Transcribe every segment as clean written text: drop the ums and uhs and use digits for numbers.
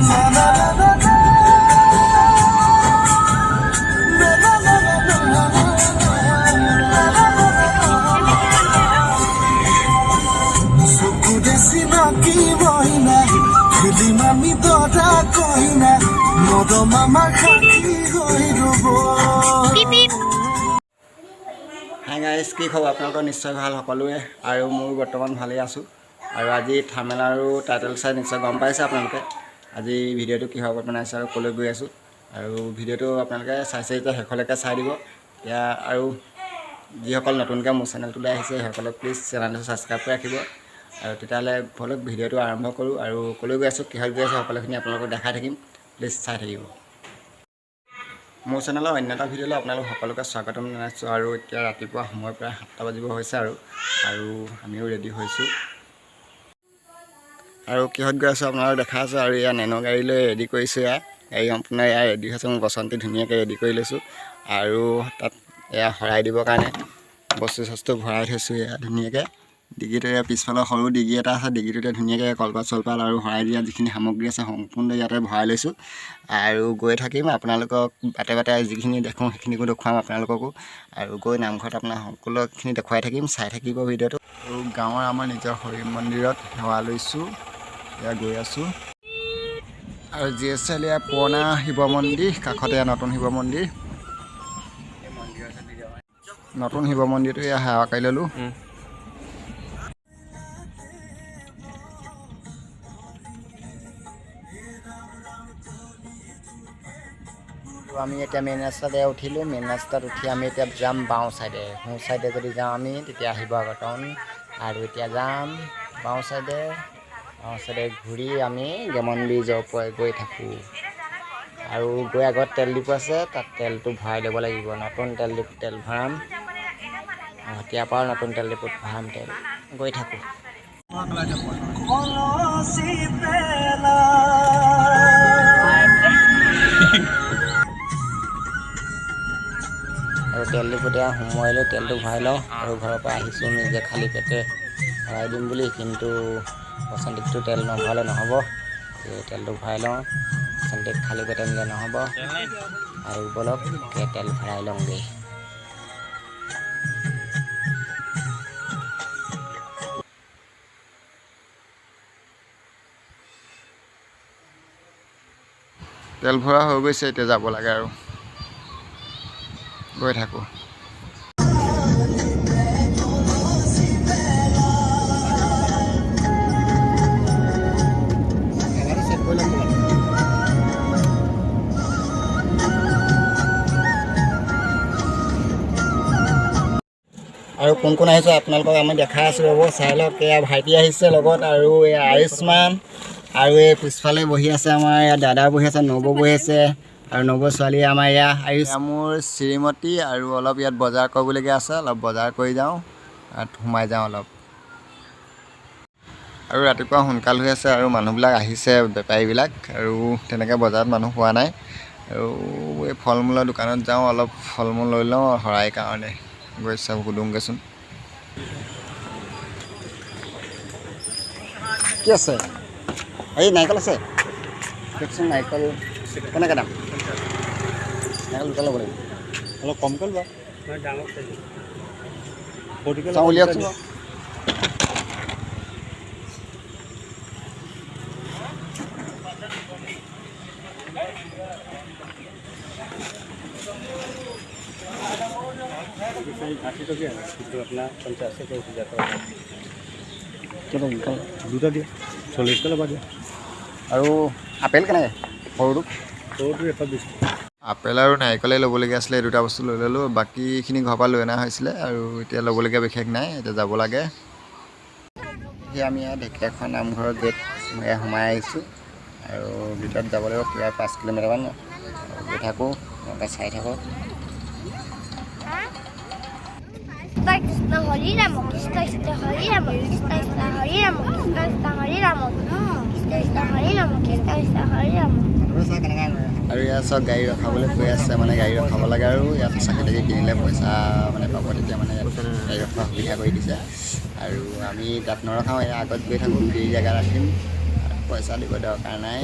না না না না না না না না না না। চকুৰে চিনাকি মইনা, খেলিম আমি দৰা কইনা, মৰম আমাৰ সাক্ষী হৈ ৰ'ব। হাই গাইজ, কি খবৰ আপোনালোকৰ? নিশ্চয় ভাল সকলোৱে আৰু মোৰ বৰ্তমান ভালেই আছোঁ। আৰু আজি থাম্বনেইল আৰু টাইটেল চাই নিশ্চয় গম পাইছে আপোনালোকে আজি ভিডিঅ'টো কিহৰ ওপৰত বনাইছোঁ আৰু ক'লৈ গৈ আছোঁ। আৰু ভিডিঅ'টো আপোনালোকে চাইছে যেতিয়া শেষলৈকে চাই দিব এতিয়া। আৰু যিসকল নতুনকৈ মোৰ চেনেলটোলৈ আহিছে, সেইসকলক প্লিজ চেনেলটো ছাবস্ক্ৰাইব কৰি ৰাখিব। আৰু তেতিয়াহ'লে ব'লক, ভিডিঅ'টো আৰম্ভ কৰোঁ। আৰু ক'লৈ গৈ আছোঁ, কিহত গৈ আছোঁ, সকলোখিনি আপোনালোকক দেখাই থাকিম। প্লিজ চাই থাকিব। মোৰ চেনেলৰ অন্য এটা ভিডিঅ'লৈ আপোনালোক সকলোকে স্বাগতম জনাইছোঁ। আৰু এতিয়া ৰাতিপুৱা সময় প্ৰায় 7টা বাজিব হৈছে আৰু আৰু আমিও ৰেডি হৈছোঁ। আৰু কিহত গৈ আছোঁ আপোনালোক দেখা আছোঁ। আৰু এয়া নেন' গাড়ী লৈ ৰেডি কৰিছোঁ। এয়া গাড়ী সম্পূৰ্ণ এয়া ৰেডি হৈছে। মোৰ বসন্তী ধুনীয়াকৈ ৰেডি কৰি লৈছোঁ। আৰু তাত এয়া শৰাই দিবৰ কাৰণে বস্তু চস্তু ভৰাই থৈছোঁ। এয়া ধুনীয়াকৈ ডিগিটো, এয়া পিছফালৰ সৰু ডিগি এটা আছে, ডিগিটোতে ধুনীয়াকৈ কলপাত চলপাত আৰু শৰাই দিয়া যিখিনি সামগ্ৰী আছে, সম্পূৰ্ণ ইয়াতে ভৰাই লৈছোঁ। আৰু গৈ থাকিম, আপোনালোকক বাটে বাটে যিখিনি দেখোঁ সেইখিনিকো দেখুৱাম আপোনালোককো। আৰু গৈ নামঘৰত আপোনাৰ সকলোখিনি দেখুৱাই থাকিম। চাই থাকিব ভিডিঅ'টো। আৰু গাঁৱৰ আমাৰ নিজৰ হৰি মন্দিৰত সেৱা লৈছোঁ। এয়া গৈ আছোঁ। আৰু জি এছ এল এয়া পুৰণা শিৱ মন্দিৰ, কাষতে এয়া নতুন শিৱ মন্দিৰ। নতুন শিৱ মন্দিৰটো এয়া সেৱা কৰি ল'লোঁ। আৰু আমি এতিয়া মেইন ৰাস্তাতে উঠিলোঁ। মেইন ৰাস্তাত উঠি আমি এতিয়া যাম বাওঁ চাইডে। সোঁ চাইডে যদি যাওঁ আমি, তেতিয়া শিৱসাগৰ টাউন। আৰু এতিয়া যাম বাওঁ চাইডে। বাওঁ চাইডে ঘূৰি আমি গেমন ব্ৰিজৰ ওপৰে গৈ থাকোঁ। আৰু গৈ আগত তেল ডিপু আছে, তাত তেলটো ভৰাই ল'ব লাগিব। নতুন তেল ডিপুত তেল ভৰাম। এতিয়াৰ পৰাও নতুন তেল ডিপুত ভৰাম তেল। গৈ থাকোঁ। কলচি পেলা। আৰু তেল ডিপুতে সোমোৱাই লৈ তেলটো ভৰাই লওঁ। আৰু ঘৰৰ পৰা আহিছোঁ নিজে খালী পেটে ভৰাই দিম বুলি, কিন্তু বসন্তীকটো তেল নভৰালে নহ'ব। এই তেলটো ভৰাই লওঁ। বসন্তীক খালী পেটে নিলে নহ'ব। আৰু ব'লক, তেল ভৰাই লওঁগৈ। তেল ভৰা হৈ গৈছে, এতিয়া যাব লাগে আৰু গৈ থাকোঁ। আৰু কোন কোন আহিছে আপোনালোকক আমি দেখাই আছোঁ, ৰ'ব, চাই লওক। এয়া ভাইটি আহিছে লগত আৰু এয়া আয়ুস্মান। আৰু এই পিছফালে বহি আছে আমাৰ ইয়াত দাদা বহি আছে, নবৌ বহি আছে আৰু নবৌ ছোৱালী আমাৰ এয়া আয়ুষ, মোৰ শ্ৰীমতী। আৰু অলপ ইয়াত বজাৰ কৰিবলগীয়া আছে, অলপ বজাৰ কৰি যাওঁ, তাত সোমাই যাওঁ অলপ। আৰু ৰাতিপুৱা সোনকাল হৈ আছে আৰু মানুহবিলাক আহিছে, বেপাৰীবিলাক। আৰু তেনেকৈ বজাৰত মানুহ হোৱা নাই। আৰু এই ফল মূলৰ দোকানত যাওঁ, অলপ ফল মূল লৈ লওঁ শৰাই কাৰণে। গৈ চাওঁ, সোধোঁগৈচোন কি আছে। এই নাৰিকল আছে, দিয়কচোন। নাৰিকল কেনেকৈ দাম? নাৰিকল দুটা ল'ব লাগিব। অলপ কমকৈ লোৱা। চাওঁ, উলিয়াওকচোন। 80 টকীয়া, কিন্তু আপোনাৰ 85কে উঠি যাব। কেইটা? দুটা দিয়া, 40কে ল'বা দিয়া। আৰু আপেল কেনেকৈ সৰুটো? সৰুটো 120। আপেল আৰু নাৰিকলেই ল'বলগীয়া আছিলে, এই দুটা বস্তু লৈ ল'লোঁ। বাকীখিনি ঘৰৰ পৰা লৈ অনা হৈছিলে আৰু এতিয়া ল'বলগীয়া বিশেষ নাই। এতিয়া যাব লাগে। এতিয়া আমি ইয়াত ঢেকীয়াখোৱা নামঘৰৰ গেট এয়া সোমাই আহিছোঁ। আৰু ভিতৰত যাব লাগিব কিবা 5 কিলোমিটাৰমান। গৈ থাকোঁ, আপোনালোকে চাই থাকক। কৃষ্ণ হৰি ৰাম, কৃষ্ণ কৃষ্ণ হৰি ৰাম, কৃষ্ণ কৃষ্ণ হৰি ৰাম, কৃষ্ণ কৃষ্ণ হৰি ৰাম, কৃষ্ণ কৃষ্ণ হৰি ৰাম, কৃষ্ণ কৃষ্ণ হৰি ৰাম। আৰু ইয়াত চব গাড়ী ৰখাবলৈ কৈ আছে, মানে গাড়ী ৰখাব লাগে। আৰু ইয়াত চাকি তাকি কিনিলে পইচা মানে পাব, তেতিয়া মানে ইয়াত গাড়ী ৰখোৱা সুবিধা কৰি দিছে। আৰু আমি তাত নৰখাওঁ, ইয়াৰ আগত গৈ থাকোঁ, ফ্ৰী জেগা ৰাখিম। পইচা দিব দৰকাৰ নাই।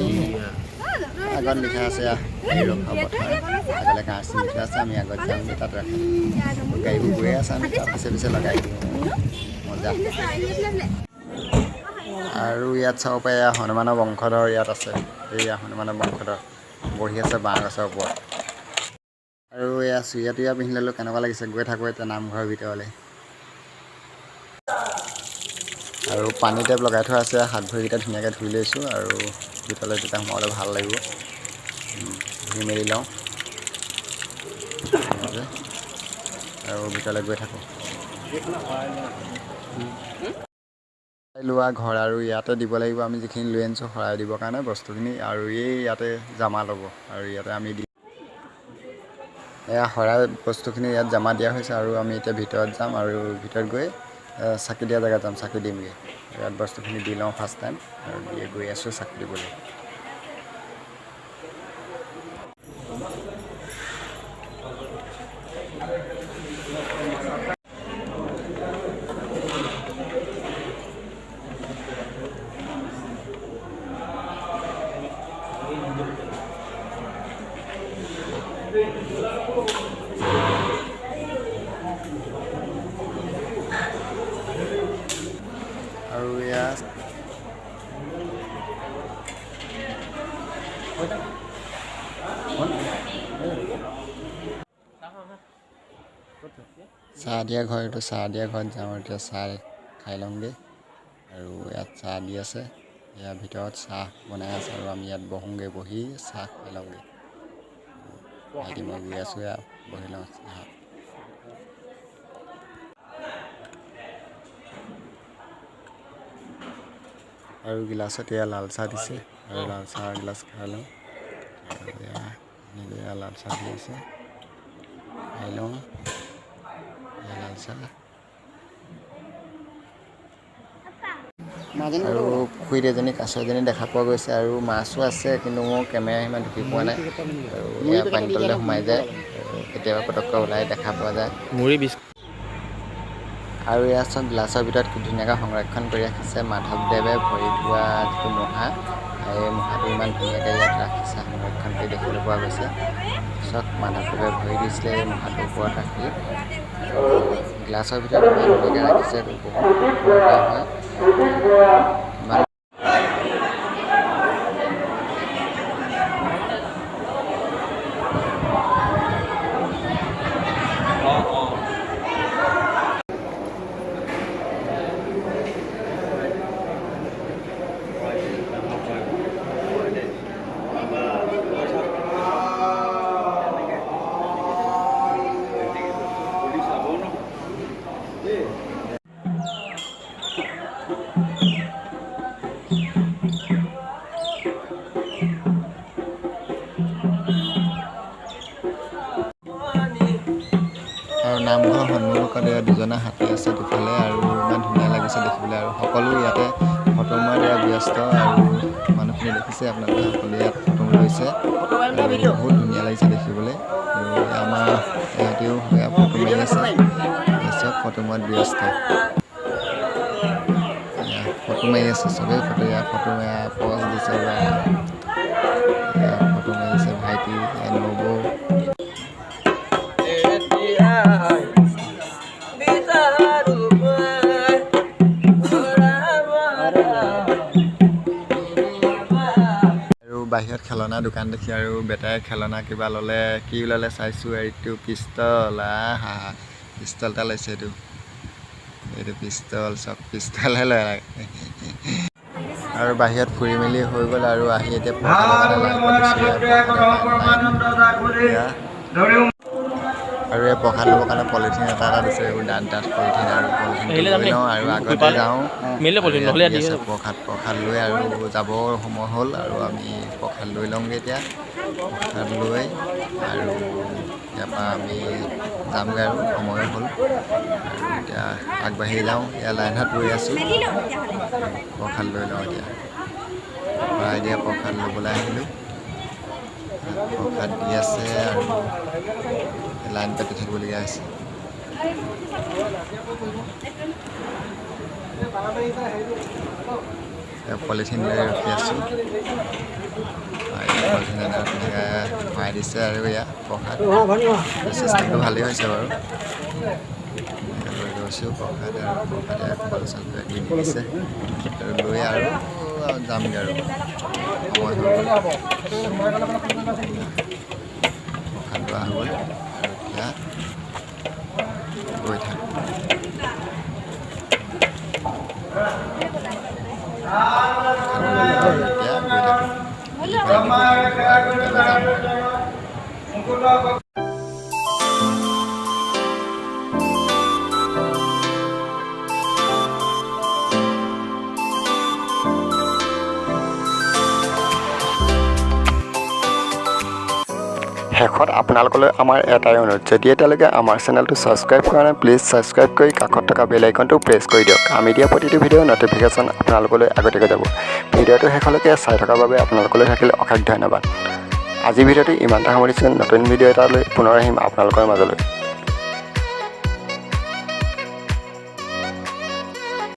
আগত লিখা আছে গাড়ী ৰখাব পথাৰ, আগলৈ গাঁও লিখা আছে। আমি আগত যামগৈ, তাত ৰাখি গাড়ীবোৰ গৈ আছে, আমি তাৰ পিছে পিছে লগাই দিওঁ। মজা। আৰু ইয়াত চাব পাৰে, এয়া হনুমানৰ বংশধৰ ইয়াত আছে। এইয়া হনুমানৰ বংশধৰ বহি আছে বাঁহ গছৰ ওপৰত। আৰু এয়া চুৰিয়া তুৰিয়া পিন্ধি ল'লোঁ, কেনেকুৱা লাগিছে? গৈ থাকোঁ এতিয়া নামঘৰৰ ভিতৰলৈ। আৰু পানী টেপ লগাই থোৱা আছে, হাত ভৰিকেইটা ধুনীয়াকৈ ধুই লৈছোঁ আৰু ভিতৰলৈ তেতিয়া সোমাবলৈ ভাল লাগিব। ধুই মেলি লওঁ আৰু ভিতৰলৈ গৈ থাকোঁ। লোৱা ঘৰ আৰু ইয়াতে দিব লাগিব, আমি যিখিনি লৈ আনিছোঁ শৰাই দিবৰ কাৰণে বস্তুখিনি। আৰু এই ইয়াতে জমা ল'ব আৰু ইয়াতে আমি দি এয়া শৰাই বস্তুখিনি ইয়াত জমা দিয়া হৈছে। আৰু আমি এতিয়া ভিতৰত যাম আৰু ভিতৰত গৈ চাকি দিয়া জেগাত যাম, চাকি দিমগৈ। ইয়াত বস্তুখিনি দি লওঁ ফাৰ্ষ্ট টাইম আৰু দিয়ে গৈ আছোঁ চাকি দিবলৈ। আৰু এয়া চাহ দিয়া ঘৰ, এইটো চাহ দিয়া ঘৰত যাওঁ। এতিয়া চাহ খাই লওঁগৈ। আৰু ইয়াত চাহ দি আছে, ইয়াৰ ভিতৰত চাহ বনাই আছে আৰু আমি ইয়াত বহোঁগৈ, বহি চাহ খাই লওঁগৈ। ভাইটি মই গৈ আছোঁ, ইয়াত বহি লওঁ চাহ। আৰু গিলাচত এয়া লাল চাহ দিছে আৰু লাল চাহ গিলাচ খাই লওঁ। আৰু এয়া এনেকৈ এয়া লাল চাহ দি আছে, খাই লওঁ এয়া লাল চাহ। আৰু পুখুৰীত এজনী কাছ এজনী দেখা পোৱা গৈছে আৰু মাছো আছে, কিন্তু মোৰ কেমেৰা সিমান ঢুকি পোৱা নাই। আৰু এয়া পানী তললৈ সোমাই যায়, কেতিয়াবা পটককৈ ওলাই দেখা পোৱা যায়। আৰু ইয়াত চব গ্লাছৰ ভিতৰত ধুনীয়াকৈ সংৰক্ষণ কৰি ৰাখিছে। মাধৱদেৱে ভৰি ধোৱা যিটো মুঢ়া, এই মুঢ়াটো ইমান ধুনীয়াকৈ ইয়াত ৰাখিছে, সংৰক্ষণ কৰি দেখিবলৈ পোৱা গৈছে। চব মাধৱদেৱে ভৰি দিছিলে এই মুঢ়াটোৰ ওপৰত ৰাখি। গ্লাছৰ ভিতৰত ইমান ধুনীয়াকৈ ৰাখিছে, বহুত হয়। ইমান আৰু নামঘৰ সন্মুখত এয়া দুজনা হাতী আছে দুফালে আৰু ইমান ধুনীয়া লাগিছে দেখিবলৈ। আৰু সকলো ইয়াতে ফটো মৰাত এয়া ব্যস্ত আৰু মানুহখিনি দেখিছে আপোনালোকে, সকলো ইয়াত ফটো লৈছে, বহুত ধুনীয়া লাগিছে দেখিবলৈ। আৰু আমাৰ ইহঁতেও ফটো মাৰি আছে, চব ফটো মৰাত ব্যস্ত, ফটো মাৰি আছে চবেই। ফটো এয়া ফটো এয়া পজ দিছে, ফটো মাৰিছে ভাইটি নবৌ। আৰু বাহিৰত খেলনা দোকান দেখি আৰু বেটাই খেলনা কিবা ল'লে, কি ল'লে চাইছোঁ, এইটো পিষ্টল। আহা, পিষ্টল এটা লৈছে, এইটো এইটো পিষ্টল, চব পিষ্টলহে লয়। আৰু বাহিৰত ফুৰি মেলি হৈ গ'ল আৰু আহি এতিয়া আৰু এই প্ৰসাদ ল'বৰ কাৰণে পলিথিন এটা এটা দিছে, এইবোৰ ডাঠ ডাঠ পলিথিন। আৰু পলিথিন লৈ লওঁ আৰু আগতে যাওঁ, প্ৰসাদ প্ৰসাদ লৈ আৰু যাবৰ সময় হ'ল আৰু আমি প্ৰসাদ লৈ লওঁগৈ এতিয়া। প্ৰসাদ লৈ আৰু ইয়াৰ পৰা আমি যামগৈ আৰু সময়ো হ'ল আৰু এতিয়া আগবাঢ়ি যাওঁ। এয়া লাইনত ৰৈ আছোঁ, প্ৰসাদ লৈ লওঁ এতিয়া। শৰাই দিয়া প্ৰসাদ ল'বলৈ আহিলোঁ, প্ৰসাদ দি আছে আৰু লাইন পাতি থাকিবলগীয়া হৈছে। পলিথিন লৈ ৰখি আছোঁ। পলিথিন ধুনীয়াকৈ ভৰাই দিছে আৰু এয়া প্ৰসাদ। চিষ্টেমটো ভালেই হৈছে বাৰু। লৈ গৈছোঁ প্ৰসাদ আৰু প্ৰসাদ এয়া ফল চল কিবা কিবি দি দিছে আৰু লৈ আৰু যামগৈ আৰু সময় হৈ গ'ল। প্ৰসাদ লোৱা হৈ গ'ল আৰু এতিয়া গৈ থাকোঁ। এতিয়া গৈ থাকোঁ, ইফালে গৈ থাকোঁ আৰু যাম। শেষত আপোনালোকলৈ আমাৰ এটাই অনুৰোধ, যদি এতিয়ালৈকে আমাৰ চেনেলটো ছাবস্ক্ৰাইব কৰা নাই, প্লিজ ছাবস্ক্ৰাইব কৰি কাষত থকা বেল আইকনটো প্ৰেছ কৰি দিয়ক। আমি দিয়া প্ৰতিটো ভিডিঅ' ন'টিফিকেশ্যন আপোনালোকলৈ আগতীয়াকৈ যাব। ভিডিঅ'টো শেষলৈকে চাই থকাৰ বাবে আপোনালোকলৈ থাকিল অশেষ ধন্যবাদ। আজি ভিডিঅ'টো ইমানতে সামৰিছোঁ। নতুন ভিডিঅ' এটালৈ পুনৰ আহিম আপোনালোকৰ মাজলৈ।